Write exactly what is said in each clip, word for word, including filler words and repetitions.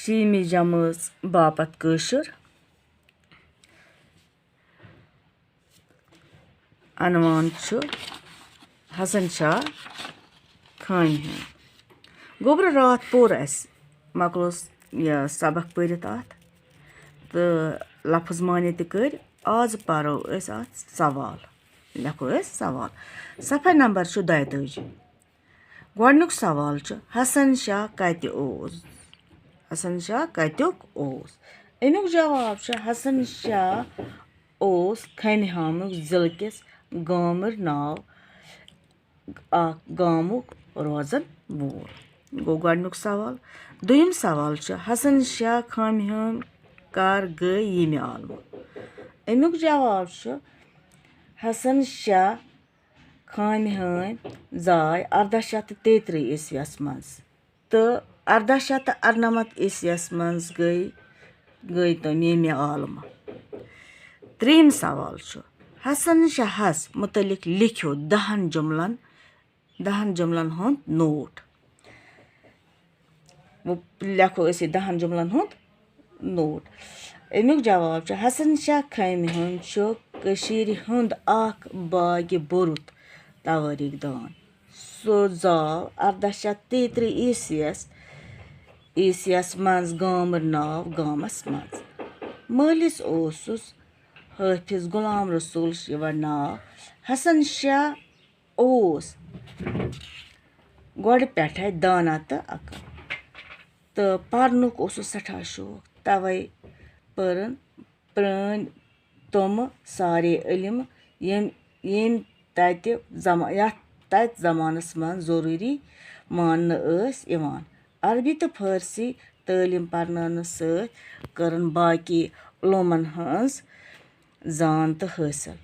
شیٚیِمہِ جمٲژ باپتھ کٲشُر۔ عنوان چھُ حسن شاہ خانہِ ہُنٛد۔ گوٚبرٕ راتھ پوٚر اَسہِ، مۄکلوس یہِ سبق پٔرِتھ اَتھ تہٕ لفظ معنی تہِ کٔرۍ۔ آز پَرو أسۍ اَتھ سوال، لیکھو أسۍ سوال۔ صفحہ نمبر چھُ دۄیتٲجی۔ گۄڈٕنیُک سوال چھُ، حسن شاہ کَتہِ اوس؟ حسن شاہ کَتیُک اوس؟ اَمیُک جواب چھُ، حسن شاہ اوس خٲمۍ ہامُک ضلعہٕ کِس گامُر ناو اکھ گامُک روزن وول۔ گوٚو گۄڈٕنیُک سوال۔ دوٚیِم سوال چھُ، حسن شاہ خٲمۍ ہٲمۍ کر گٔے ییٚمہِ عالمہٕ؟ اَمیُک جواب چھُ، حسن شاہ خٲمۍ ہٲمۍ زاے اَرداہ شیٚتھ تہٕ تیٚیہِ ترٕٛہ عیسویَس منٛز تہٕ اَرداہ شیٚتھ تہٕ اَرنَمَتھ عیسویَس منٛز گٔے، گٔے تِم ییٚمہِ عالمہٕ۔ ترٛیٚیِم سوال چھُ، حسن شاہَس مُتعلِق لیکھِو دَہَن جُملن، دَہَن جُملن ہُنٛد نوٹ۔ وۄنۍ لیکھو أسۍ یہِ دَہَن جُملن ہُنٛد نوٹ۔ اَمیُک جواب چھُ، حسن شاہ خٲمۍ ہُنٛد چھُ کٔشیٖرِ ہُنٛد اکھ باگِ بوٚرُت توٲریٖخ دان۔ سُہ زاو اَرداہ شیٚتھ تیٚیہِ ترٕٛہ عیسویَس، عیسویَس منٛز گامُر ناو گامَس منٛز۔ مٲلِس اوسُس حٲفظ غلام رسول یِوان ناو۔ حسن شاہ اوس گۄڈٕ پٮ۪ٹھَے دانا تہٕ عقل، تہٕ پَرنُک اوسُس سٮ۪ٹھاہ شوق۔ تَوَے پٔرٕن پرٛٲنۍ تِمہٕ سارے علم، یِم، یِم تَتہِ زما-، یَتھ تَتہِ زمانَس منٛز ضروٗری ماننہٕ ٲسۍ یِوان۔ عربی تہٕ فارسی تعلیٖم پَرناونہٕ سۭتۍ کٔرٕن باقی علومَن ہٕنٛز زان تہٕ حٲصِل۔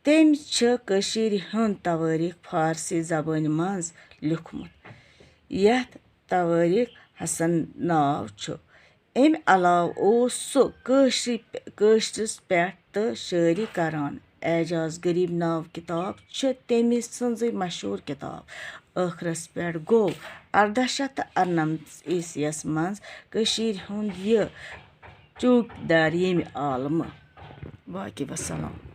تٔمۍ چھِ کٔشیٖرِ ہُنٛد توٲریٖخ فارسی زبٲنۍ منٛز لیوٗکھمُت، یَتھ توٲریٖخ حسن ناو چھُ۔ اَمہِ علاوٕ اوس سُہ کٲشرِ-، کٲشرِس پٮ۪ٹھ تہٕ شٲعری کران۔ اعجاز غریب ناو کِتاب چھِ تٔمۍ سٕنٛزٕے مشہوٗر کِتاب۔ ٲخرس پٮ۪ٹھ گوٚو اَرداہ شیٚتھ تہٕ اَرنَمَتھ عیسویَس منٛز کٔشیٖرِ ہُنٛد یہِ چوکیدار ییٚمہِ عالمہٕ۔ باقی وسلام۔